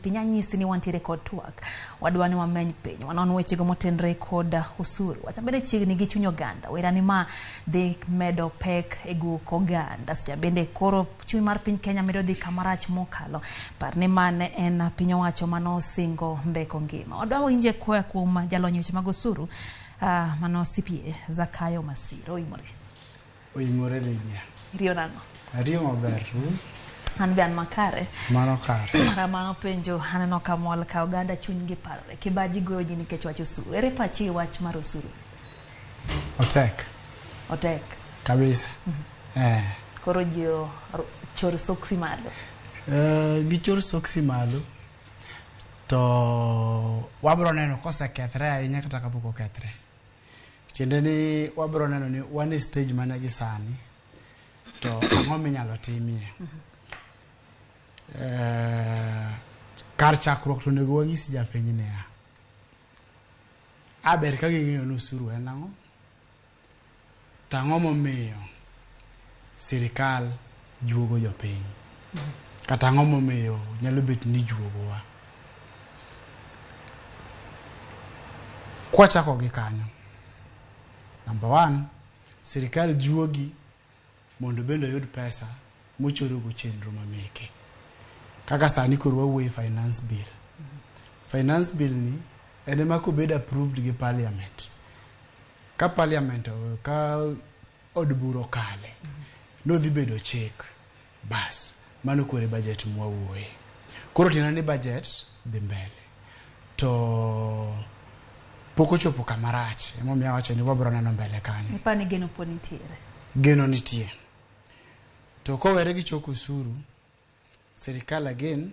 Piny anyisi ni wantiere kod twak. Wadwa ni wameny piny, wanon wechego motenre kod osuru. Wacha bende chiegni gi chuny oganda. Wera ni ma dhi medo pek e gok oganda. Seche bende koro chuny mar piny Kenya medo dhi kamarach mokalo. Par ni ma ne en piny owacho mane osingo mbeko ngima. Wadwa winje koa kuom jalony weche mag osuru mano CPA Zakayo Masiro. Oimore. Oimore Lydia. Iriyo nang'o? Ariyo maber. An be an makare. Mano kare. Mara mano penjo aneno ka mol ka oganda chunygi parore. Kibaji goyo ji nikech wach osuru. Ere pachi e wach mar osuru? Otek. Otek. Kabisa. Eh. Koro ji chor soksi malo. Gichor soksi malo. To wabro neno kosekethre ahinya kata kapok okethre. Tiende ni wabro neno ni wan e stage mane gi sani to ang'o minyalo timie. Kar chakruok to onego wanyis japiny niya, a ber ka ging'eyo ni osuru en ang'o, to ang'o momiyo sirikal juogo jopiny, kata ang'o momiyo nyalo bet ni juogowa. Kwachako gi kanyo, number one, sirikal juogi mondo bende oyud pesa mochorogo chenro mameke. Kaka sani koro wawuoyo e finance bill. Finance bill ni en ema kobed approved gi parliament. Ka parliament ka od bura okale, nodhi bedo chik. Bas, mano koro e budget mwawuoye. Koro tiende ni budget dhi mbele. To pok ochopo kama rach, emomiyo awacho ni wabro neno mbele kanyo. Ipani geno pod nitiere. Geno nitie. To kowere gi choko osuru, sirikal again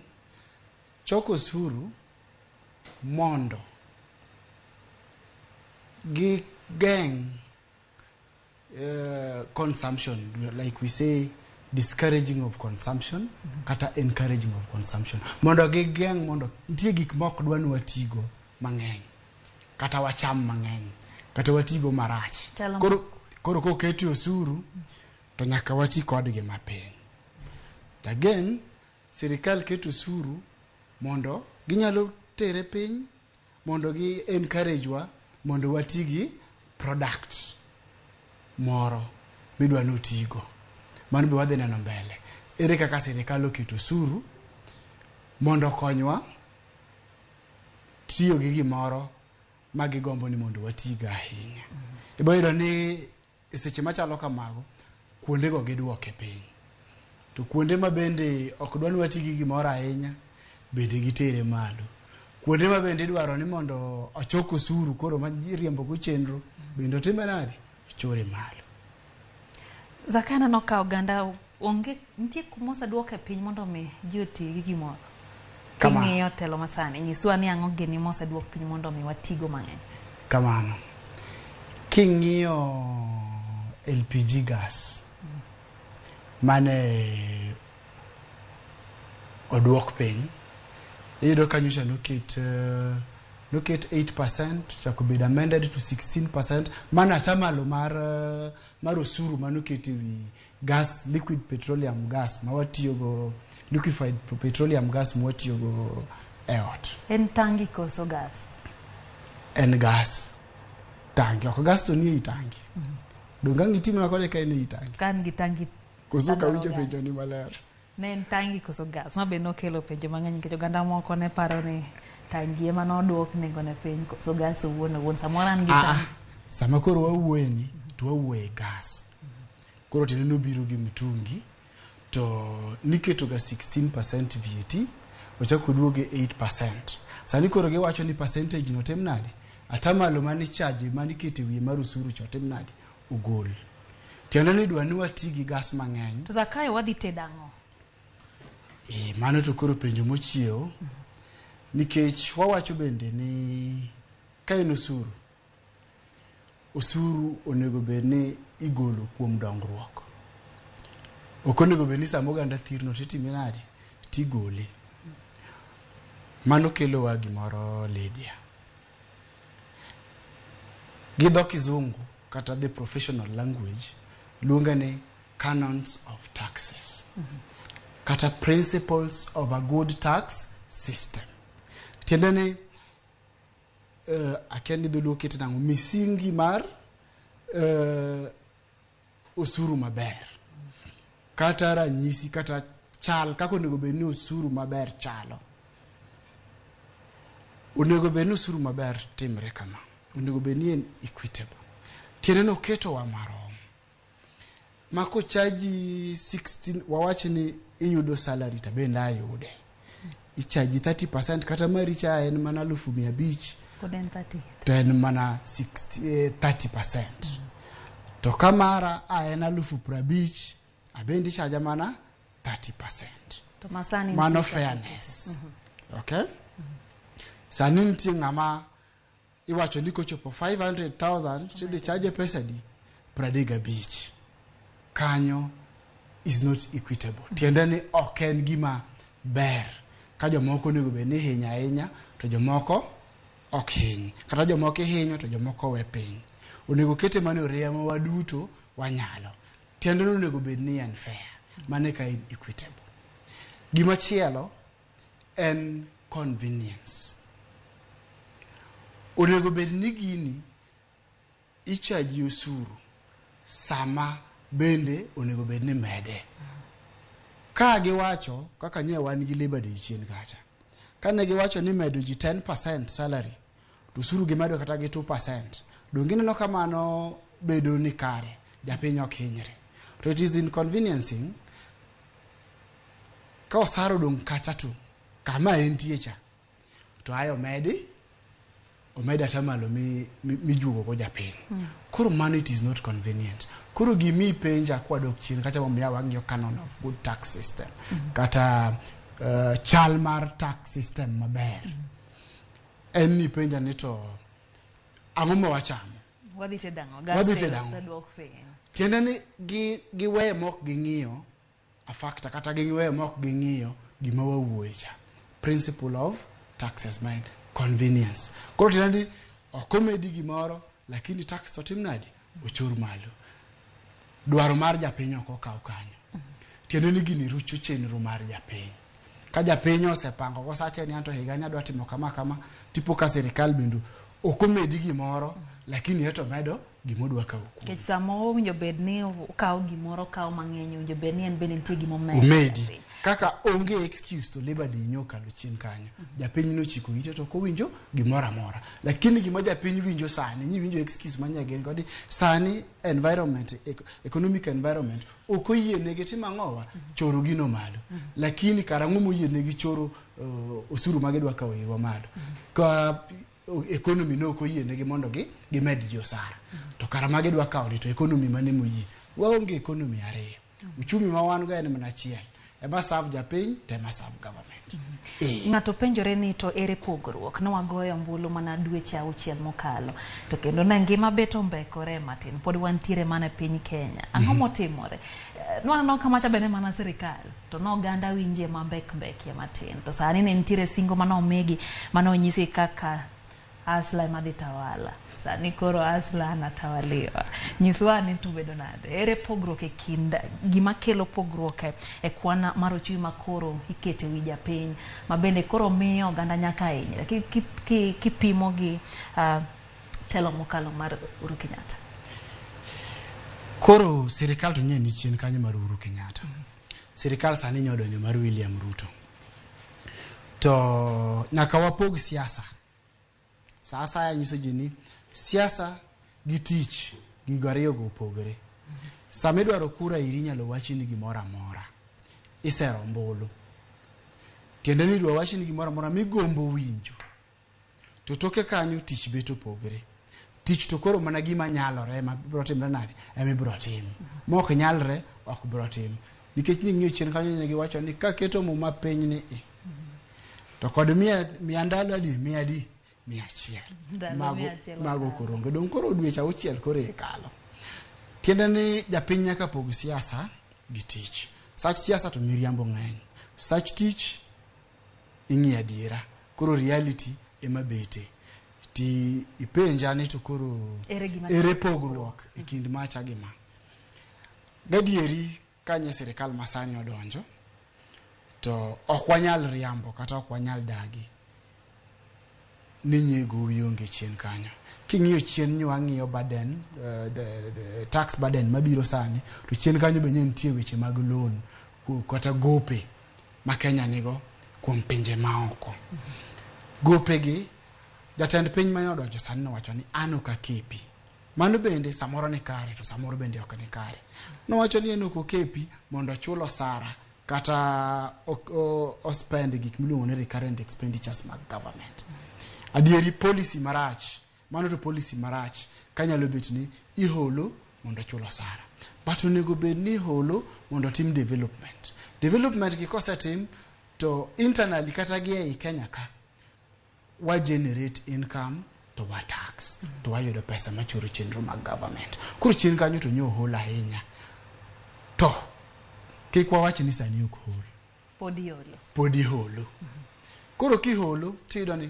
choko osuru mondo gigeng' consumption, like we say discouraging of consumption kata encouraging of consumption, mondo gigeng' mondo nitie gik ma ok dwa ni watigo mang'eny kata wacham mang'eny kata watigo marach. Koro koketi osuru to nyaka wati kodgi mapiny. To again sirikal keto osuru mondo ginyalo tere piny mondo gi encourage wa mondo wati gi product moro midwa ni otigo. Mano be wadhi neno mbele. Ere kaka sirikal oketo osuru mondo okonywa tiyo gi gimoro ma gigombo ni mondo watigo ahinya. Ibo yudo ni e seche machalo kamago, kuondego giduoke piny. To kuonde ma bende ok dwa ni wati gi gimoro ahinya, bende gitere malo. Kuonde ma bende idwaro ni mondo ochok osuru koro ma iriembo go chenro, bende otime nade? Ochore malo. Zakayo aneno ka oganda onge nitie kuma oseduoke piny mondo mi ji oti gi gimoro. King'iyo telo masani, nyiswa ni ang'o gini moseduok piny mondo mi watigo mang'eny. Kamano. King'iyo LPG gas mane oduok piny, iyudo ka nyocha noket 8% chako bedo amended to 16%, mano atamalo mar osuru manoket e wi gas, liquid petroleum gas ma watiyogo, liquefied petroleum gas ma watiyogo e ot. En tangi koso gas? En gas. Tangi, ok gas to nie i tangi. Donge ang' itimna kode ka en ei tangi? Ka an gi tangi Koso ka winjo penjo ni maler. Ne en tangi koso gas? Ma be nokelo penjo mang'eny nikech oganda moko ne paro ni tangi ema noduok nengone piny koso gas owuon owuon. Samoro an gi tangi. Sama koro wawuoye ni to wawuoye gas. Koro tiende nobiro gi mtungi to niketo ga 16% VAT, ochako oduoge 8%. Sani koro giwacho ni percentage no tim nade? Atamalo mane charge mane ikete wiye mar osuru cha otim nade? Ogol. Tiende ni idwa ni wati gi gas mang'eny. To Zakayo wadhi tedo ang'o? Mano to koro penjo mochiewo. Nikech wawacho bende ni ka en osuru, osuru onego bed ni igolo kuom dongruok. Ok onego bed ni sama oganda thirno titime nade? Tigole. Mano kelowa gimoro Lydia. Gi dho kizungu kata the professional language luonge ni canons of taxes. Kata principles of a good tax system. Tiende ni akia ni dholuo kete nang'o, misingi mar osuru maber kata ranyisi kata chal kaka onego bed ni osuru maber chalo. Onego bed ni osuru maber timre kama. Onego bed ni en equitable. Tiende ni oketowa marom. Ma kochaji 16, wawach ni iyudo salary to bende ayude. Ichaji 30% kata mari cha en mana 500,000 Pod en 30. to en mana 60, 30%. To ka mara a en 50,000 abende ichaja mana 30%. To masani Mano nitie kaka- fairness. Okay? Sani nitie ng'ama iwacho ni kochopo 500,000 tidhi chaje pesa di? 35. Kanyo is not equitable. Tiende ni ok en gima ber. Ka jomoko onego bed ni ihinyo ahinya to jomoko ok hiny. Kata jomoko ihinyo to jomoko we piny. Onego kete mana e oreya ma waduto wanyalo. Tiende ni onego bed ni en fair. Mano eka en equitable. Gimachielo en convenience. Onego bed ni gini ichaji osuru sama bende onego bed ni mede. Ka giwacho kaka nye wan gi Labor Day chien kacha. Kane giwacho ni medo ji 10% salary to osuru gimedo kata gi 2%. Donge ineno ka mano bedo ni kare, japiny ok hinyre. To it is inconveniencing ka osara odong' kacha to kama entie cha to aye omedi omed atamalo mijuogo go japiny. Koro mano it is not convenient. Koro gimi penja kwadok chien kacha momiyo wang'iyo canon of good tax system kata chal mar tax system maber. En ni penja ni to ang'o ma wachamo? Wadhi tedo ang'o? Wadhi Gas tedo sales ang'o? oduok piny. Tiende ni giweyo mok ging'iyo a factor kata giweyo mok ging'iyo gima wawuoye cha. Principle of taxes ma en convenience. Koro tiende ni ok omedi gimoro lakini tax to tim nadi? Ochor malo. Dwaro mar japiny ok okaw kanyo. Tiende ni gini rucho chenro mar japiny. Ka japiny osepango gosache ni anto higani adwa timo kama kama, tipo ka sirikal bende ok omedi gimoro lakini eto medo gimodwa kawo kuomi. Nikech sama owinjo bed ni okawo gimoro, okawo mang'eny, owinjo bed ni en bende nitie gima omedo. Omedi. Kaka onge excuse to Labor Day nyokalo chien kanyo. Japiny nochiko ite to ok owinjo gimoro amora. Lakini gima japiny winjo sani, nyi winjo excuse manye gin kodi sani environment, economic environment ok oyienegi timo ang'owa choro gino malo. Lakini karang'o moyienegi choro osuru ma gidwa kawo irwa malo. Ka economy ne ok oyienegi mondo gimed ji osara. To kara ma gidwa kawo ni to economy mane moyie. Waonge economy ariyo. Uchumi ma wan go en mana achiel. Ema serve japiny to ema serve government. Ng'ato penjore ni to ere pogruok? Ne wagoyo ombulu mana dweche auchiel mokalo. To kendo ne ngima bet ombekore matin. Pod wantiere mana e piny Kenya. Ang'o motimore? Nwaneno ka macha bende mana sirikal. To ne oganda winje mambek mbekie matin. To sani ne nitiere singo mane omigi mane onyisi kaka Hustler ema dhi tawala. Sani koro Hustler anatawaliwa. Nyiswa ni to bedo nade? Ere pogruok e kind gima kelo pogruok e kwan mar ochumi ma koro ikete wi japiny ma bende koro miyo oganda nyaka hinyre kipimo gi telo mokalo mar Uhuru Kenyatta. Koro sirikal to nye ni chien kanyo mar Uhuru Kenyatta. Sirikal sani nyo donjo mar William Ruto. To nyaka wapog siasa. Sa asaya nyiso ji ni siasa gi tich gigo ariyo go opogore. Sama idwaro kura iri inyalo wachi ni gimoro amora. Isero ombulu. Tiende ni idwa wachi ni gimoro amora migombo winjo. To toke kanyo tich bet opogore. Tich to koro mana gima nyalore ema biro timre nade? Ema ibiro tim. Mok nyalre ok biro tim. Nikech ning'iyo chien kanyo ne giwacho ni kaketo muma piny ni i. To kod mia ndalo adi? Mia adi? 100. Ndalo Mago, 100 mago okalo. koro onge. Dong' koro dweche auchiel koro ikalo. Tiende ni japiny nyaka pog siasa gi tich. Sach siasa to miriambo ng'eny. Sach tich ing'iyo adiera. Koro reality ema bete. Ti ipenja ni to koro Ere gima ere pogruok e kind macha gi ma. Gadieri kanye sirikal masani odonjo To ok wanyal riambo kata ok wanyal dagi ni nye gowi onge chien kanyo. King'iyo chien nyo ang'iyo burden, the tax burden mabiro sani, to chien kanyo be nitie weche mag loan kata gope ma Kenya nigo kuom pinje maoko. Gope gi jatend piny mane odonjo sani nowacho ni an ok akepi. Mano bende samoro ni kare to samoro bende ok ni kare. Nowacho ni en ok okepi mondo ochul osara kata o spend gik miluongo ni recurrent expenditures mag government. Adieri policy marach, mano to policy marach kanyalo bet ni iholo mondo ochul osara. But onego bed ni iholo mondo otim development. Development gi kosetim to internally kata gi ei Kenya ka wa generate income to wa tax to wayudo pesa machoro chenro mag government. Koro chien kanyo to nyo hol ahinya. To kik wawach ni sani ok hol. Pod iholo. Pod iholo. Koro kiholo tiyudo ni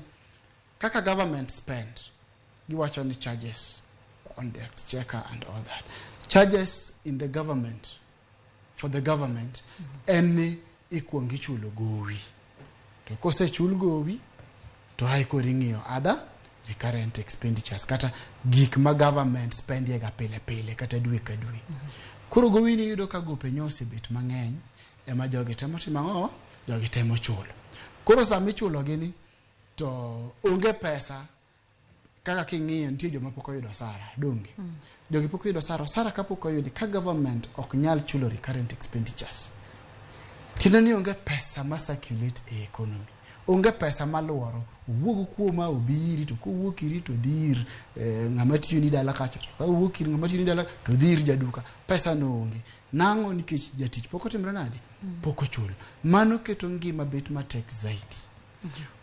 kaka government spend, giwacho ni charges on the exchequer and all that. Charges in the government, for the government, en ni ikuongo ichulo gowi. To kosechul gowi, to ae koro ing'iyo other recurrent expenditures kata gik ma government spendie ga pile pile kata dwe ka dwe. Koro gowi ni iyudo ka gope nyo osebet mang'eny ema jogi temo timo ang'o? Jogi temo chulo. Koro sama ichulo gi ni to onge pesa kaka king'iyo nitie joma pok oyudo osara donge. Jogi pok oyudo osara, osara kapok oyudi ka government ok nyal chulo recurrent expenditures. Tiende ni onge pesa ma circulate e economy. Onge pesa maluoro. Owuog kuoma obi iri to kowuok iri to dhi ir ng'ama tiyoni dala kacha to kowuok ir ng'ama tiyoni dala to dhi ir jaduka. Pesa no onge. Nang'o nikech jatich pok otimre nade? Pok ochul. Mano keto ngima bet matek zaidi.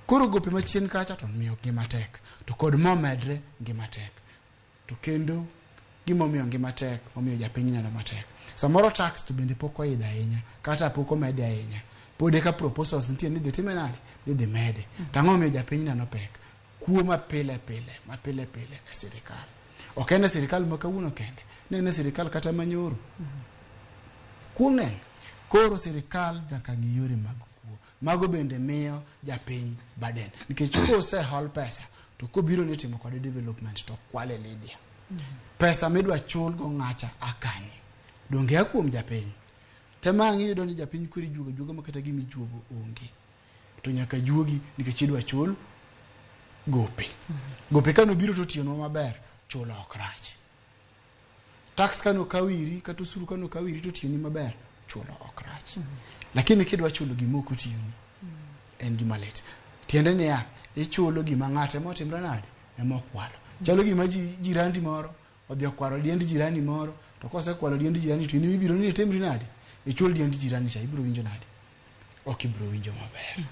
Koro gope machien kacha to miyo ngima tek. To kod momedre ngima tek. To kendo gimomiyo ngima tek, momiyo japiny neno matek. Samoro tax to bende pok oidho ahinya, kata pok omede ahinya. Pod eka proposals nitie ni dhi time nade? Ni dhi mede. To ang'o momiyo japiny neno pek? Kuo mapile pile, mapile pile e sirikal. Ok en e sirikal ma kawuono kende, ne en e sirikal kata manyoro. Kuo ng'eny. Koro sirikal nyaka ng'i yore mag kuo. Mago bende miyo japiny burden. Nikech kosehol pesa, to kobiro ni timo kode development to kwale Lydia. Pesa midwa chul go ng'acha a kanye? Donge a kuom japiny? Tema ang' iyudo ni japiny koro ijuogo ajuoga ma kata gima ijuogo onge. To nyaka juogi nikech idwa chul gope. Gope kanobiro to otiyonwa maber, chulo ok rach. Tax kanokaw iri kata osuru kanokaw iri to otiyoni maber, chulo ok rach. Lakini kidwa chulo gima ok otiyoni, en gima lit. Tiende niya, ichulo gima ng'ato ema otimre nade? Ema okwalo. Chalo gima jirandi moro odhi okwalo diend jirani moro, to kosekwalo diend jirani to in ibiro ni itimri nade? Ichul diend jirani cha, ibiro winjo nade? Ok ibiro winjo maber.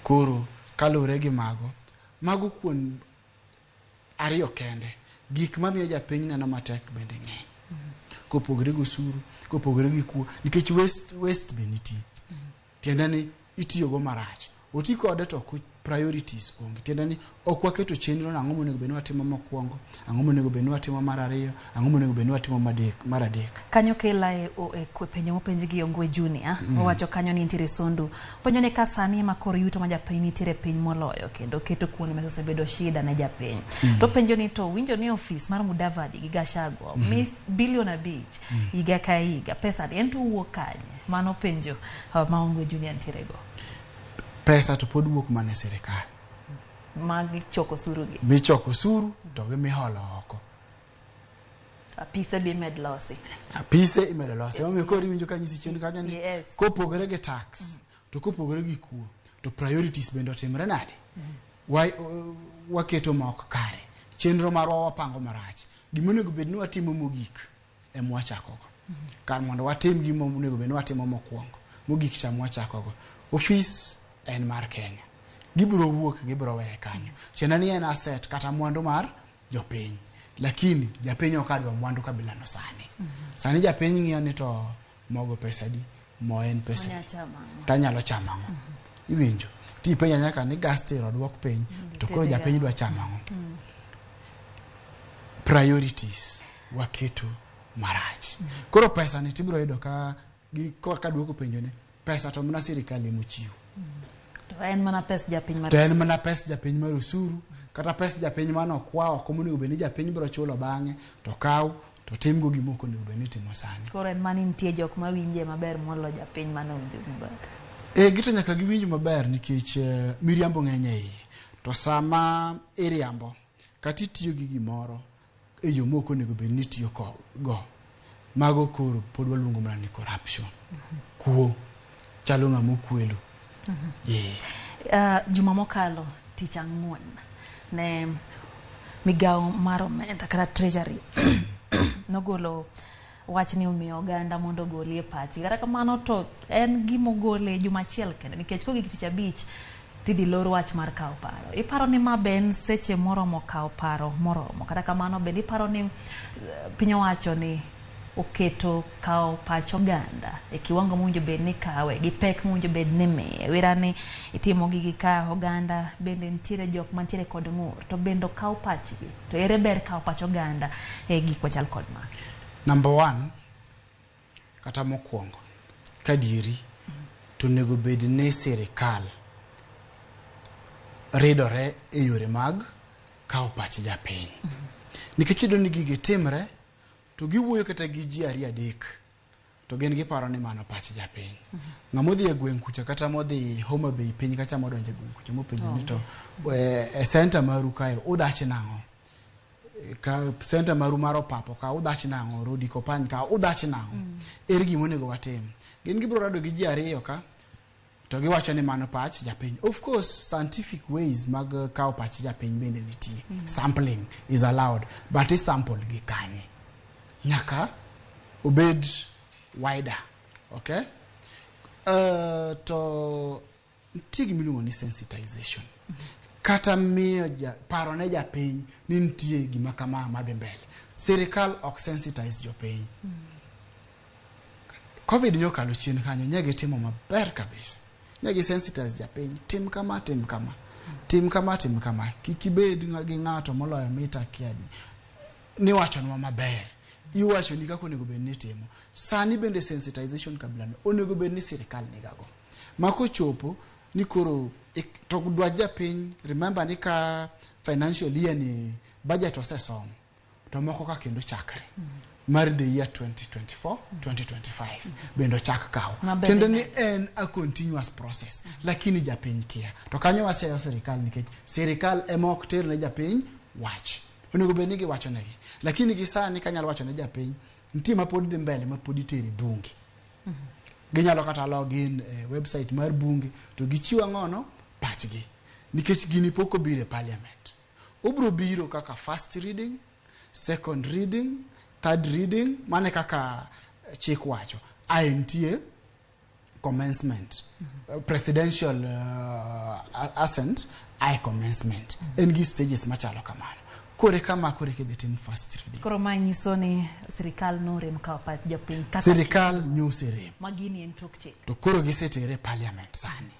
Koro kaluwore gi mago, mago kuon ariyo kende, gik mamiyo japiny neno matek bende ng'eny. Kopogore gi osuru, kopogore gi kuo, nikech waste be nitie. Tiende ni itiyogo marach. Oti kode to ok priorities onge. Tiende ni ok waketo chenro ni ang'o monego bed ni watimo mokwongo, ang'o monego bed ni watimo mar ariyo, ang'o monego bed ni watimo mar adek. Kanyo kela e penjo mopenj gi Ongwe Junior. Owacho kanyo ni nitiere Sondu. Penjo ni ka sani ema koro yuto ma japiny nitiere piny moloyo kendo keto kuonde ma osebedo shida ne japiny. To penjo ni to winjo ni ofis mar Mudavadi gi Gachagua mis bilion 5 higa ka higa pesa ni en to wuok kanye? Mano penjo ma Ongwe Junior nitiere go. Pesa to pod wuok mana e sirikal. Mag choko osuru gi. Michoko osuru to gi miholo oko. Apise be imed losi. Apise imedo losi. Emomiyo koro iwinjo ka nyisi chien kanyo ni kopogore gi tax, to kopogore gi kuo, to priorities bende otimre nade? Waketo ma ok kare. Chenro marwa wapango marach. Gima onego bed ni watimo mogik ema wachakogo. Kar mondo watim gima onego bed ni watimo mokwongo, mogik cha mwachakogo. Ofis en mar Kenya. Gibiro wuok, gibiro weye kanyo. Tiende ni en asset kata mwandu mar jopiny. Lakini japiny ok adwa mwandu kabila no sani. Sani japiny ng'iyo ni to mogo pesa di, mo en pesa di. Tanyalo chamo ang'o? Iwinjo? Tipenja nyaka ni gas tero duok piny, to koro japiny dwa chamo ang'o? Priorities waketo marach. Koro pesa ni tibiro yudo ka gi ka duoko penjo ne Pesa to mana sirikal emochiwo. To en mana pes japiny mar To en mana pes japiny mar osuru kata pes japiny mane okwa oko monego bed ni japiny biro chulo bang'e to kaw to timgo gima ok onego bed ni itimo sani. Koro en mani nitie jok mawinje maber molo japiny mane owinjo maber. E, gito nyaka giwinj maber nikech miriambo ng'eny e iye. To sama iriambo kata itiyo gi gimoro e yo mok onego bed ni itiyo go, mago koro pod waluongo mana ni corruption. Kuo chalo ng'ama okwelo. Yeah. Juma mokalo tich ang'wen ne migawo mar omenda kata treasury nogolo wach ni omiyo oganda mondo ogolie pachgi. Kata kamano to en gima ogole juma achiel kende nikech kogik tich abich tidhi lor wach mar kawo paro. Iparo ni ma be en seche moromo kawo paro moromo? Kata kamano bende iparo ni piny owacho ni oketo kawo pach oganda e kiwango mowinjo bed ni kawe gi pek mowinjo bed ni miye. Wira ni itimo gigi ka oganda bende nitiere jok mantiere kod ng'ur to bende okaw pachgi. To ere ber kawo pach oganda e gik machal kod ma? Number one, kata mokwongo, kadieri, to onego bed ni sirikal ridore e yore mag kawo pach japiny. Nikech iyudo ni gigi timre, to giwuoyo kata gi ji ariyo adek, to gin giparo ni mano pach japiny. Ng'ama odhi e gweng' kucha kata modhi Homa Bay piny kacha modonjo e gweng' kucha mopenjo ni to e center maru kae udhach nang'o? Ka center maru mar Opapo ka udhach nang'o? Rodi Kopany ka udhach nang'o? Ere gima onego watim? Gin gibiro rado gi ji ariyo ka to giwacho ni mano pach japiny. Of course, scientific ways mag kawo pach japiny bende nitie. Sampling is allowed, but i sample gi kanye? Nyaka obed wider, okay? To nitie gima iluongo ni sensitization. Kata miyo paro ne japiny ni nitie gima kama madhi mbele. Sirikal ok sensitize jopiny. Covid nyokalo chien kanyo, nye gitimo maber kabisa. Nye gi sensitize japiny, tim kama, tim kama. Tim kama, tim kama. Kik ibed gi ng'ato moloyo mita kiadi. Niwachonwa maber. Iwachoni kaka onego bed ni itimo. Sani bende sensitization kabila no onego bed ni sirikal nigago. Ma kochopo ni koro to dwach japiny, remember ni ka financial year ni budget osesom, to moko ka kendo chakre. Mar the year 2024-2025 bende ochak kawo. Tiende ni en a continuous process, lakini japiny kia. To kanyo wasiayo sirikal nikech sirikal ema ok ter ne japiny wach. Onego bed ni giwacho negi. Lakini gi sani kanyalo wacho ne japiny, nitie ma pod dhi mbele ma pod itere bunge. Ginyalo kata login e website mar bunge to gichiw ang'ono pachgi. Nikech gini pok obiro e parliament. Obiro biro kaka first reading, second reading, third reading, mane kaka chik wacho. Ae nitie commencement. Presidential assent ae commencement. En gi stages machalo kamano. Kore kama kore kidhi tim first reading. Koro ma nyiso ni sirikal norem kawo pach jopiny kaka Sirikal nyoserem. Ma gini en tok chik. To koro gisetere e parliament sani.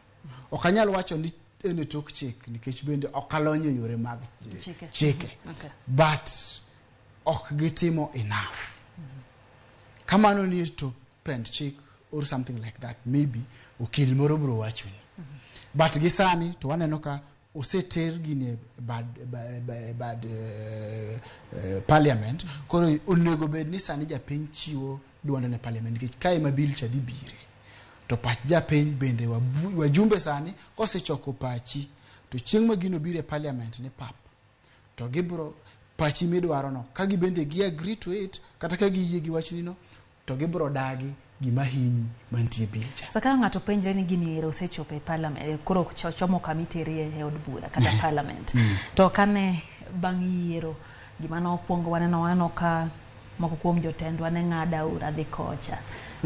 Ok anyal wacho ni en e tok chik nikech bende ok alony e yore mag chike. Chike. Okay. But ok gitimo enough. Kamano ni e tok pend chik or something like that, maybe okil moro biro wachoni. But gi sani to waneno ka oseter gini e bad parliament. Koro onego bed ni sani japiny chiwo duonde ne parliament nikech kae ma bill cha dhi bire. To pach japiny bende wajumbe sani kosechoko pachi to chieng' ma gino biro e parliament ni pap to gibiro pachi midwaro no ka gibende gi agree to it kata ka giyie gi wachni no to gibiro dagi gima hinyi mantie bill cha. Saka ng'ato penjre ni gini ero osechopo e parliament, koro chomo kama iterie e od bura kata parliament. To kane bang' yiero gima nokwongo waneno ka moko kuom jotendwa ne ng'ado aora dhi kocha.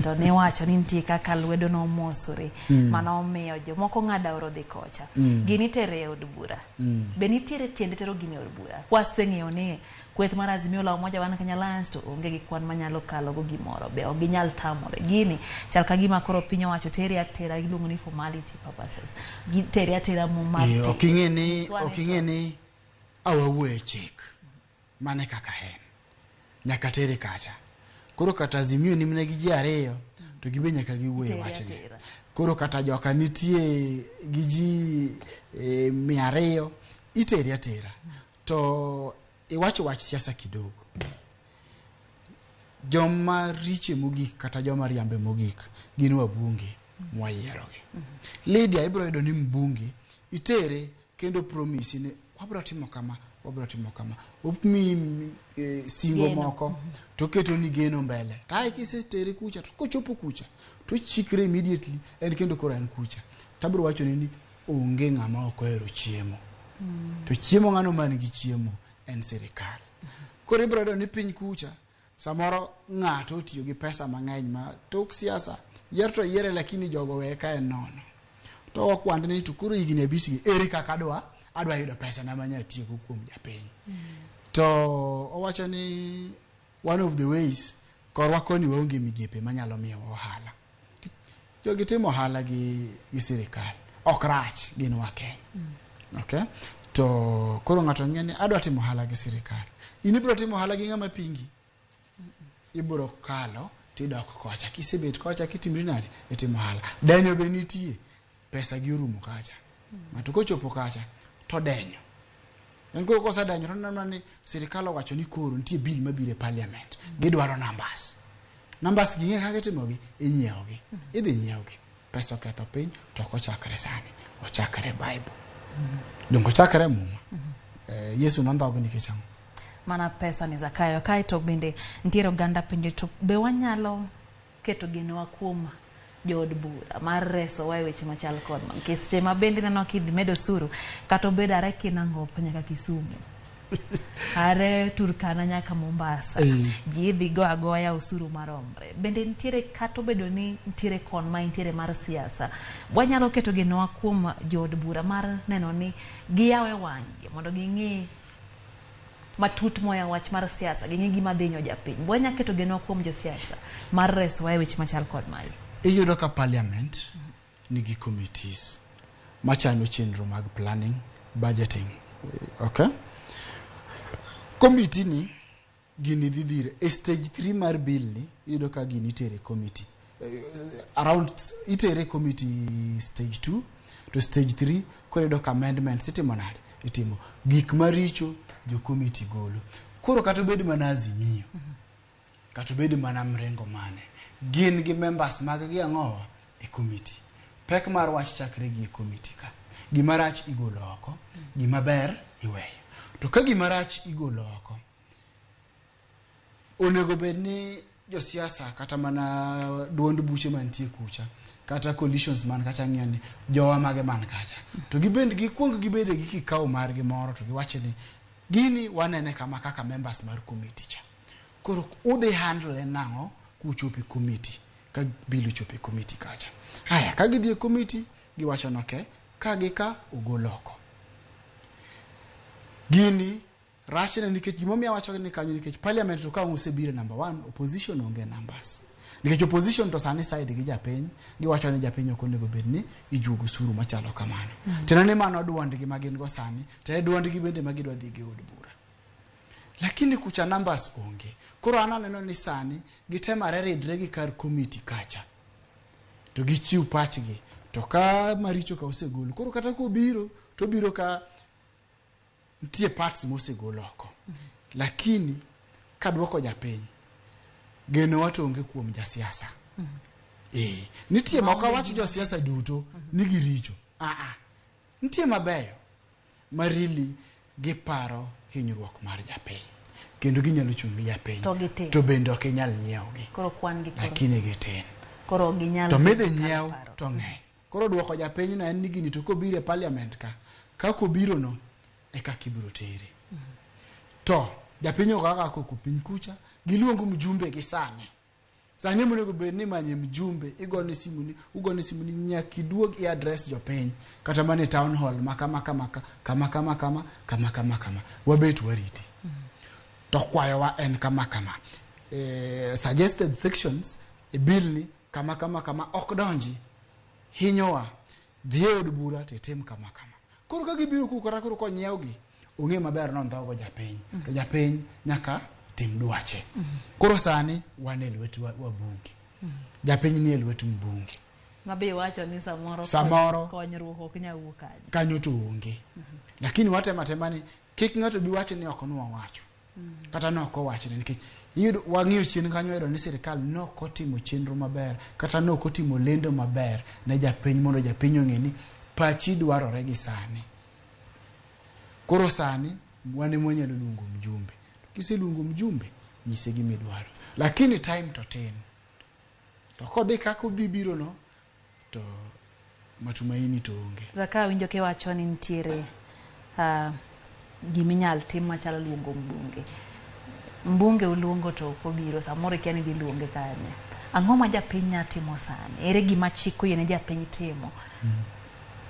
To niwacho ni nitie kaka lwedo nomosore mano omiyo jomoko ng'ado aora dhi kocha. Gini itere e od bura. Be nitiere tiende tero gini e od bura? Kwaseng'eyo ni kweth mar Azimio la Umoja One Kenya Alliance to onge gi kwan manyalo kalo go gimoro, be ok ginyal tamore. Gini chal ka gima koro piny owacho tere atera, iluongo ni formality purposes. Gitere atera mo mar Ok ing'e ni awawuoye e chik. Mane kaka en. Nyaka tere kacha. Koro kata Azimio ni mana gi ji ariyo to gibe nyaka giwuoye wachni. Koro kata joka nitie gi ji 200 iteri atera. To iwacho wach siasa kidogo. Joma riche mogik kata joma riambe mogik gin wabunge mwayierogi. Lydia, ibiro yudo ni mbunge itere kendo promise ni wabiro timo kama, wabiro timo kama. Omiyi singo Geno. moko to oketo ni geno mbele. To ae kisetere kucha to kochopo kucha to chikre immediately en kendo koro en kucha. Tabiro wacho ni onge ng'ama ok ohero chiemo. To chiemo ng'ano man gi chiemo en sirikal. Koro ibiro yudo ni piny kucha samoro ng'ato otiyo gi pesa mang'eny ma tok siasa yier to yiere lakini jogo weye ka en nono. To okwand ni to koro higni 5 gi ere kaka adwa yudo pesa na manya tiyogo kuom japiny. To owacho ni one of the ways korwa koni waonge migepe manyalo miyowa ohala. Jogi timo ohala gi sirikal. Ok rach, gin wa Kenya. Okay? To koro ng'ato ng'e ni adwa timo ohala gi sirikal. In ibiro timo ohala gi ng'ama pingi. Ibiro kalo tidok kocha. Kisebet kocha kitimri nade? Itimo ohala. Denyo be nitie. Pesa gi orumo kacha. Ng'ato kochopo kacha to denyo. En koro kosedenyo to neno ni sirikal owacho ni koro nitie bill mabiro e parliament. Gidwaro numbers. Numbers gi ng'e kaka itimogi, inyiewogi. Idhi nyiewgi. Pesa oketho piny to ok ochakre sani. Ochakre Bible. Donge ochakre Muma. Yesu nondhoge nikech ang'o? Mana pesa ni Zakayo. Kae to bende nitiere oganda penjo to be wanyalo keto genowa kuom jood bura mar resowa e weche machal kod ma. Nikech seche ma bende ineno kidhi medo osuru kata obedo are Kinangop nyaka Kisumu, are Turkana nyaka Mombasa, ji idhi go agoya osuru maromre. Bende nitiere kata obedo ni nitiere kon ma nitiere mar siasa, wanyalo keto genowa kuom jood bura mar neno ni giyawe wang'gi mondo ging'i matut moya wach mar siasa, ging'i gima dhi hinyo japiny. Wanyalo keto genowa kuom josiasa mar resowa e weche machal kod magi. Iyudo ka parliament nigi committees machano chenro mag planning, budgeting. Okay? Committee ni gini dhi dhire e stage 3 mar bill ni iyudo ka gini itere committee. Around itere committee stage 2 to stage 3 koro iyudo ka amendments itimo nade? Itimo gik maricho jo committee golo. Koro kata obed mana Azimio, kata obed mana mrengo mane, gin gi members mag gi ang'owa e committee. Pek mar wach chakre gi e committee ka. Gima rach igolo oko, gima ber iweyo. To ka gima rach igolo oko, onego bed ni josiasa kata mana duond buche mantie kucha kata coalitions man kacha ng'iyo ni jowa mage man kacha to gibend gikuong gibede gi kikao margi moro to giwacho ni gini wanene kama kaka members mar committee cha. Koro udhi handle nang'o kuchopo e committee ka bill ochopo e committee kacha. Haya, ka gidhi e committee giwacho ni okay, ka gi ka ogol oko. Gini rachne nikech gimomiyo awacho ni kanyo nikech parliament to ka osebiro number 1 opposition onge numbers. Nikech opposition to sani side gi japiny giwacho ni japiny ok onego bed ni ijuogo osuru machalo kamano. Tena ni mano duondgi ma gin go sani to e duondgi bende ma gidwa dhi go e od bura. Lakini kucha numbers onge. Koro an aneno ni sani gitemare ridre gi kar committee kacha. To gichiw pachgi. To ka maricho ka osegol, koro kata kobiro to obiro ka nitie parts mosegol oko. Lakini kaduoko japiny, genowa to onge kuom jasiasa. Nitie ma ok awach josiasa duto ni giricho. Nitie mabeyo ma really giparo hinyruok mar japiny. Kendo ginyalo chung' gi japiny. To gitin. To bende ok inyal nyiewogi. Koro kwan gi koro. Lakini gitin. Koro ginyal To midhi bedo kar nyiew paro. to ng'eny. Koro duoko japiny no en ni gini to kobiro e parliament ka, kaka obiro no e kaka ibiro tere. To japiny ok kaka koko piny kucha, giluongo mjumbe gi sani. Sani monego bed ni manye mjumbe, igone simu ni, ugone simu ni nyaka iduog i address jopiny kata mana e town hall ma kama kama kama kama kama kama kama kama wabet wariti. To kwayowa en kama kama. Suggested sections e bill ni kama kama kama ok donji hinyowa dhi e od bura to itim kama kama. Koro ka gibiro ku kata koro konyiewgi ong'e maber ni ondhogo japiny to japiny nyaka tim dwache. Koro sani wan e lwet wabunge. Japiny ni e lwet mbunge. Mabe iwacho ni samoro Samoro. Konyruok ok nyal wuok kanyo. Kanyo to onge. Lakini watemo atema ni kik ng'ato bi wacho ni ok nwawacho. Kata ne ok owachne nikech iyudo wang'iyo chien kanyo wayudo ni sirikal ne ok otimo chenro maber kata ne ok otimo lendo maber ne japiny mondo japiny ong'e ni pachi dwarore gi sani. Koro sani wan ema wanyalo luongo mjumbe. Kiseluongo mjumbe, nyise gima idwaro. Lakini time to tin. To kodhi kaka odhi biro no, to matumaini to onge. Zakayo winjo kiwacho ni nitiere giminyal tim machalo luongo mbunge. Mbunge uluongo to ok obiro, samoro ikia ni idhi luonge kanye. Ang'o ma japiny nya timo sani? Ere gima chik oyiene japiny timo?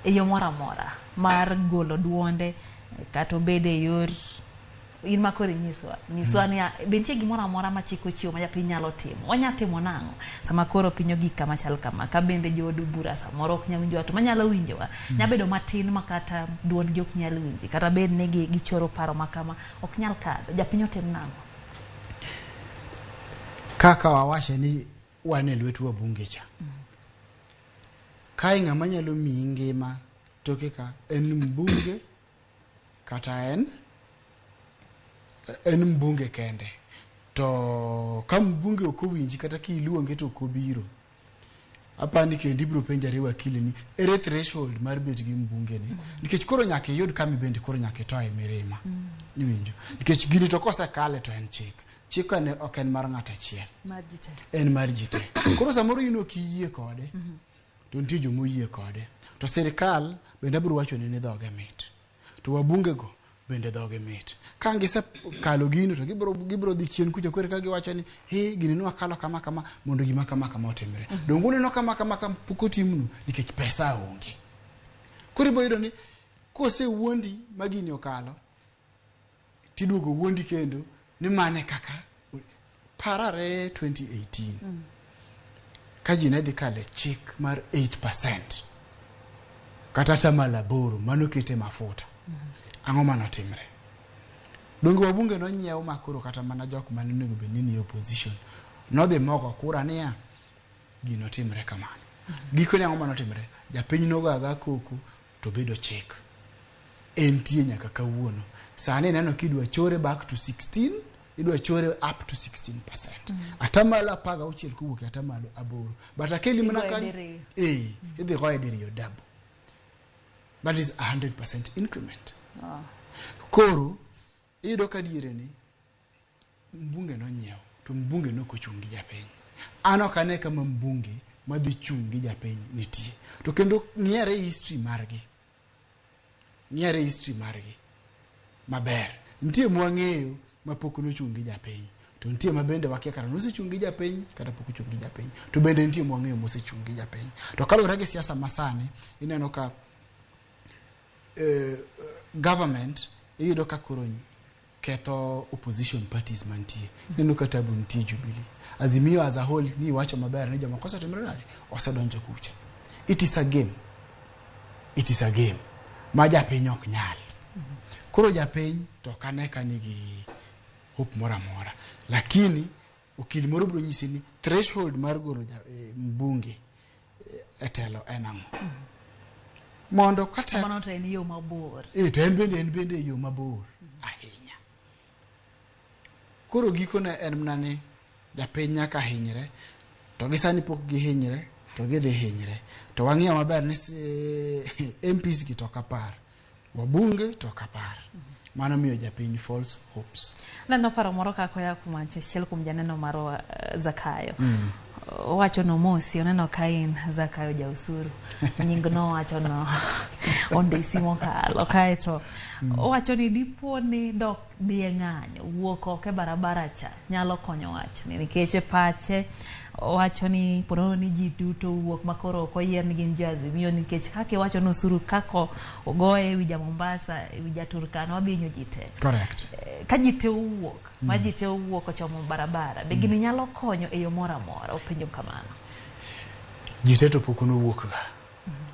E yo moro amora mar golo duonde kata obed e yor in ma koro inyiswa nyiswa ni be nitie gimoro amora ma chik ochiwo ma japiny nyalo timo wanya timo nang'o sama koro piny ogik kama chal kama ka bende jood bura samoro ok nyal winjowa to manyalo winjowa nya bedo matin ma kata duondgi ok nyal winji kata bed ni gichoro paro ma kama ok nyal kadho japiny otim nang'o. Kaka wawacho ni wan e lwet wabunge cha. Kae ng'ama nyalo miyi ngima toke ka en mbunge kata en mbunge kende. To ka mbunge ok owinji kata kiluonge to ok obiro, apani kendo ibiro penjari wakili ni ere threshold mar bet gi mbunge ni. Nikech koro nyaka iyud kama bende koro nyaka itoye mirima. Iwinjo? Nikech gini to kosekale to en chik. Chik en ok en mar ng'ato achiel. Mar ji te. En mar ji te. Koro samoro in ok iyie kode, to nitie joma oyie kode. To sirikal bende abiro wacho ni dhoge mit. To wabunge go bende dhoge mit. Ka gisekalo gino to gibiro dhi chien kucha koro ka giwacho ni he gini nwakalo kama kama mondo gima kama kama otimre. Donge uneno kama kama kama pok otimnu nikech pesa onge. Koro ibiro yudo ni kosewuondi ma gini okalo, tiduogo wuondi kendo ni mane kaka parare 2018 ka ji ne dhi kale chik mar 8% kata atamalo 8 mano kete mafuta. Ang'o manotimre? Donge wabunge nonyiew ma koro kata mana jok mane onego bed ni nie opposition nodhi mogo kura niya gino timre kamano. Gikone ang'o manotimre? Japiny nogo aga koko to bedo chik. Entie nyaka kawuono. Sani ineno kidwa chore back to 16, idwa chore up to 16%. Atamalo 16 kowuok e atamalo 8. But akeli mana Igoye kanyo. diriyo. Idhi goye diriyo double. That is 100% increment. Koro, iyudo ka diere ni mbunge nonyiew, to mbunge nok ochung' gi japiny. An ok ane kama mbunge madhi chung' gi japiny nitie. To kendo ng'iyare history margi. Ng'iyare history margi maber. Nitie mwang'eyo mapok nochung' gi japiny. To nitie ma bende wakia kata nosechung' gi japiny kata pok ochung' gi japiny. To bende nitie mwang'eyo mosechung' gi japiny. To kaluwore gi siasa masani, ineno ka government iyudo ka koro ketho opposition parties mantie. Ineno ka tabu nitie Jubilee. Azimio as a whole ni iwacho maber ni joma kosetimre nade osedonjo kucha. It is a game. It is a game. Ma japiny ok nyal. Koro japiny to ok ane ka nigi hope moro amora. Lakini okil moro biro nyisi ni threshold mar golo mbunge e telo en ang'o. Mondo kata Mano to en yo mabor. To en bende yo mabor ahinya. Koro gikone en mana ni japiny nyaka hinyre, to gi sani pok gihinyre, to gidhi hinyre. To wang'iyo maber ni MPs gi to ok apar, wabunge to ok apar. Mano miyo japiny false hopes. Neno paro moro kaka oya kuom achiel kuom janeno marwa Zakayo. Owacho no mosi oneno ka in Zakayo ja osuru. Nying no owacho no ondisi mokalo. Kaeto owacho ni dipo ni dok dhi e ng'anyo, wuok oko e barabara cha nyalo konyo wachni nikech e pache owacho ni ponono ni ji duto wuok makoro ok oyier ni gin jo Azimio nikech kaka iwacho ni osuru kaka ogoye ewi ja Mombasa, ewi ja Turkana odhi hinyo ji te. Correct. Ka ji te owuok, ma ji te owuok ochomo barabara, be gini nyalo konyo e yo moro amora? Openjo kamano. Ji te to pok nowuok ga.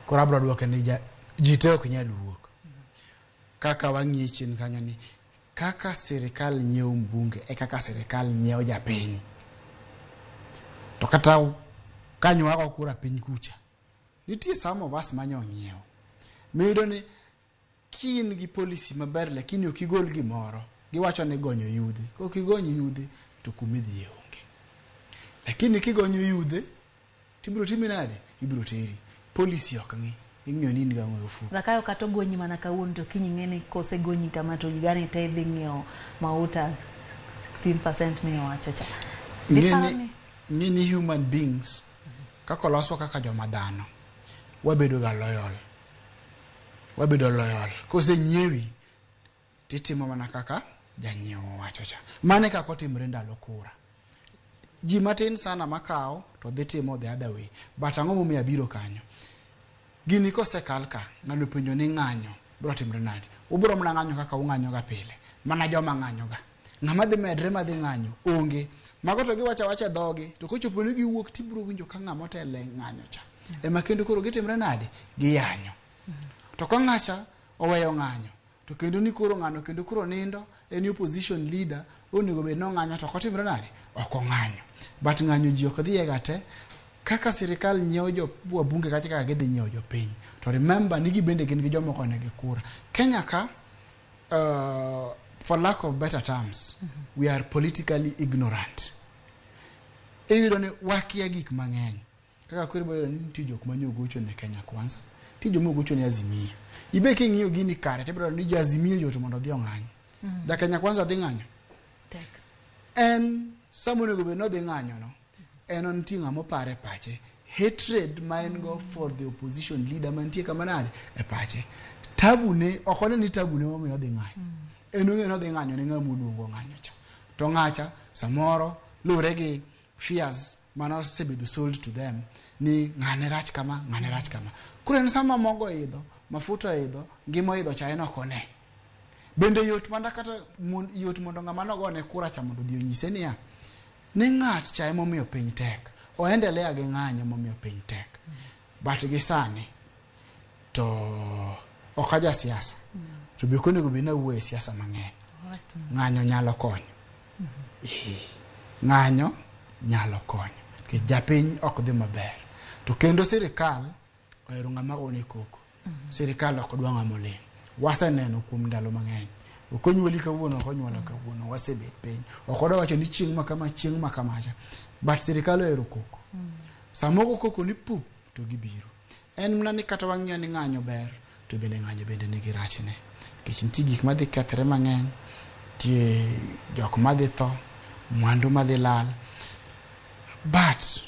Koro abiro duoke ni ji te ok nyal wuok. Kaka wang'iye chien kanyo ni kaka sirikal nyiewo mbunge e kaka sirikal nyiewo japiny. To kata ka nywago kura piny kucha, Nitie some of us manyo ng'iewo. Miyudo ni kin gi policy maber lakini ok igol gimoro. Giwacho ni gonyo yudhe. Kok igony yudhe to kumidhiye onge. Lakini kigonyo yudhe tibiro timi nade? Ibiro teri. Policy ok ng'i. Ing'iyo ni in gang'o e ofuko. Zakayo kata ogonyi mana kawuono to kiny ing'e ni kosegonyi kama to higani te idhi ng'iewo mauta 16% miwacho cha. Diparo ni Ng'e ni human beings kaka oloswa kaka joma dhano wabedo ga loyal. Wabedo loyal. Kosenyiewi titimo mana kaka janyiewo owacho cha. Mano e kaka otimre ndalo kura. Ji matin sana makawo to dhi timo the other way. But ang'o momiyo abiro kanyo? Gini kosekal ka, ng'ano penjo ni ng'anyo biro timre nade? Ubiro mana ng'anyo kaka ung'anyo ga pile. Mana joma ng'anyo ga. Ng'ama dhi medre madhi ng'anyo onge. Mago to giwacho awacha e dhogi to kochopo ni giwuok tibiro winjo ka ng'ama otelo e ng'anyo cha. Ema kendo koro gitimre nade? Giyanyo. To ka ng'acha oweyo ng'anyo to kendo ni koro ng'ano kendo koro nindo en opposition leader onego bed ni ong'anyo to ok otimre nade? Ok ong'anyo. But ng'anyo ji ok dhiye ga te. Kaka sirikal nyiewo jo wabunge kacha kaka gidhi nyiewo jopiny. To remember ni gibende gin gi joma ogonegi kura. Kenya ka for lack of better terms, we are politically ignorant. Iyudo ni wakia gik mang'eny. Kaka koro ibiro yudo ni nitie jok mane ogocho ne Kenya Kwanza, nitie joma ogocho ne Azimio. Ibe king'iyo gini kare tibiro yudo ni jo Azimio yot mondo odhi ong'any. Ja Kenya Kwanza dhi ng'anyo. Tek. En sama onego bed ni odhi ng'anyo no, en nitie ng'ama oparo e pache. Hatred ma en go for the opposition leader mantie kama nade e pache. Tabu ne, ok one ni tabu ne momiyo odhi ng'anyo. En ong'eyo ni odhi ng'anyo ne ng'ama oluongo ng'anyo cha. To ng'acha samoro luwre gi fears mane osebedo sold to them ni ng'ane rach kama, ng'ane rach kama. Koro en sama mogo oidho, mafuta oidho, ngima oidho cha en ok one. Bende yot mana kata yot mondo ng'ama nogone kura cha mondo odhi onyise niya, ni ng'at cha emomiyo piny tek. Oendelea gi ng'anyo momiyo piny tek. But gi sani to ok aja siasa. To be ok onego bed ni awuoyo e siasa mang'eny. Ng'anyo nyalo konyo. Ng'anyo nyalo konyo. Nikech japiny ok dhi maber. To kendo sirikal ohero ng'ama gone koko. Sirikal ok dwa ng'ama oling'. Waseneno kuom ndalo mang'eny. Ok onyuoli kawuono, ok onyuola kawuono, wasebet piny. Ok wadwa wacho ni chieng' ma kama, chieng' ma kamacha. But sirikal ohero koko. Sama ogo koko ni pup, to gibiro. En mana ni kata wang'iyo ni ng'anyo ber, to bende ng'anyo bende nigi rachne. Nikech nitie gik madhi kethre mang'eny, nitie jok madhi tho, mwandu madhi lal. But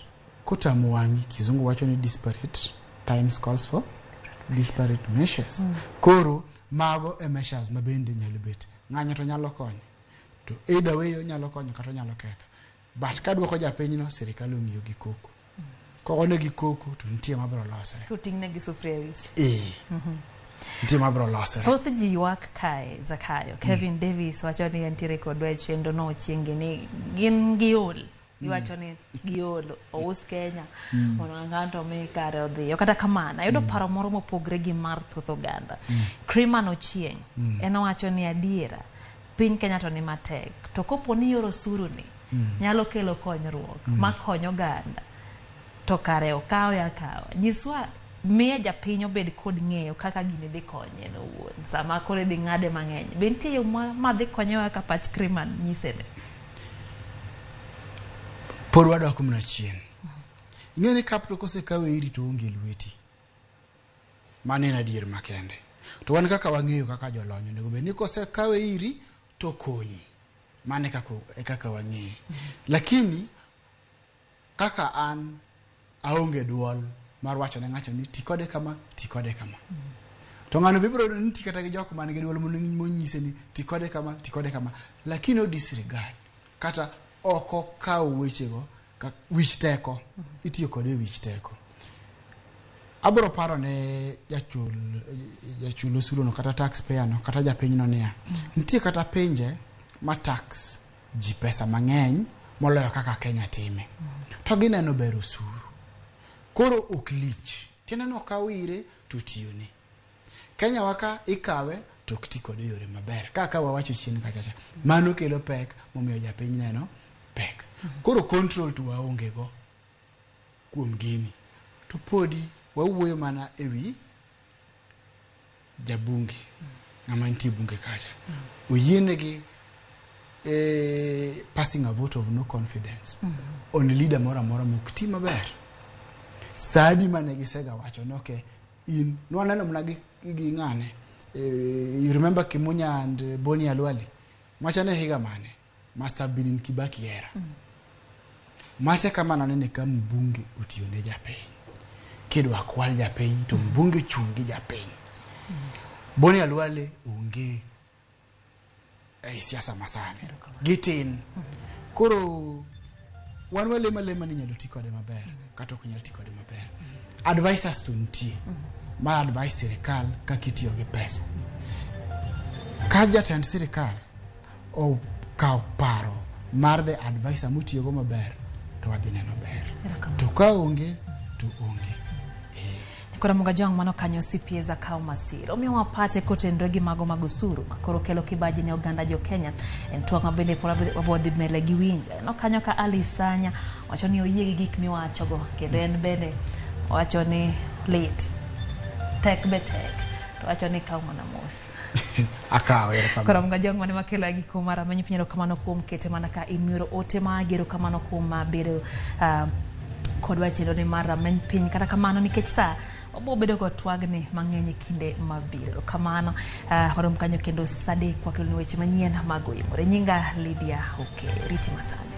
kotamo wang'i, kizungu wacho ni disparate times calls for disparate measures. Koro mago e measures ma bende nyalo bet. Ng'anyo to nyalo konyo. To either way onyalo konyo kata onyalo ketho. But kaduoko japinyno, sirikal ong'iyo gi koko. Kogone gi koko to nitie mabiro losre. Koting'ne gi sufuria e wich. Eh. Nitie mabiro losre. Thoth ji ywak kae Zakayo. Kevin Davis wacho ni entiere kodwa e chenro no chieng'ni ni gin giol. Giwacho ni giol ous Kenya mondo ng'ato omi kare odhiyo. Kata kamano, ayudo paro moro mopogre gi mar thoth oganda. Criman Ochieng' en owacho ni adiera piny Kenya to ni matek. To kopo ni yor osuru ni nyalo kelo konyruok makonyo oganda to kare okawe akawa. Nyiswa miye japiny obed kod ng'eyo kaka gini dhi konye en owuon sama koro idhi ng'ade mang'eny. Be nitie yo ma dhi konyowa kaka pach Criman nyise ni? Pod wadok mana chien. Ing'e ni capital kosekawe iri to onge lweti. Mano en adier makende. To wan kaka wang'eyo kaka jolony onego bed ni kosekawe iri to konyi. Mano e kaka wang'eyo. Lakini kaka an aonge duol mar wacho ne ng'ato ni ti kode kama, ti kode kama. To ng'ano be ibiro yudo ni nitie kata gi jok man gi duol monyise ni ti kode kama, ti kode kama. Lakini o disregard kata ok okaw wechego ka wich teko. Itiyo kode e wich teko. Abiro paro ne jachul osuru no kata taxpayer no kata japiny no niya, nitie kata pinje ma tax ji pesa mang'eny moloyo kaka Kenya time. To gineno ber osuru. Koro ok lich. Tiende ni okaw ire to tiyone. Kenya wa ka ikawe to ok ti kode e yore maber. Kaka wawacho chien kacha cha. Mano kelo pek momiyo japiny neno pek. Koro control to waonge go kuom gini. To podi Wawuoyo mana ewi jabunge, ng'ama nitie e bunge kacha. Oyienegi passing a vote of no confidence on leader moro amora mok ti maber. Sa adi mane gisega wacho ni okay, in nwaneno mana gi ng'ane. You remember Kimunya and Boni Khalwale? Macha ne higa mane? Must have been in Kibaki era. Macha kama nanene ka mbunge otiyo ne japiny. Kidwa kwal japiny to mbunge chung' gi japiny. Boni Khalwale onge ei siasa masani. Gitin. Koro wan walemo alema ni inyalo ti kode maber kata ok nyal ti kode maber. Advisors to nitie ma advise sirikal kaka itiyo gi pesa. Ka jatend sirikal okawo paro mar the advisor motiyogo maber to wadhi neno ber. To ka onge to onge. Koro Muga Jong mano kanyo CPA Zakao Masiro omiyowa pache kotenore gi mago mag osuru makoro kelo kibaji ne oganda jo Kenya en twak ma bende pod wabiro dhi mbele gi winjo. Aneno kanyo ka Ali Sanya wacho ni oyie gi gik miwachogo kendo en bende owacho ni lit tek be tek to wacho ni kaw mana mos. Akawo erokamano. Koro Muga Jong mane makelo e giko mar Rameny Piny erokamano kuom kete mana ka in mioro ote magi erokamano kuom bedo kodwa e chenro ni mar Rameny Piny. Kata kamano nikech sa wabiro bedo kod twagni mang'eny e kinde mabiro. Kamano warom kanyo kendo sa adek wakeloni weche manyien mag Oimore. Nyinga Lydia Okeyo. Riti masani.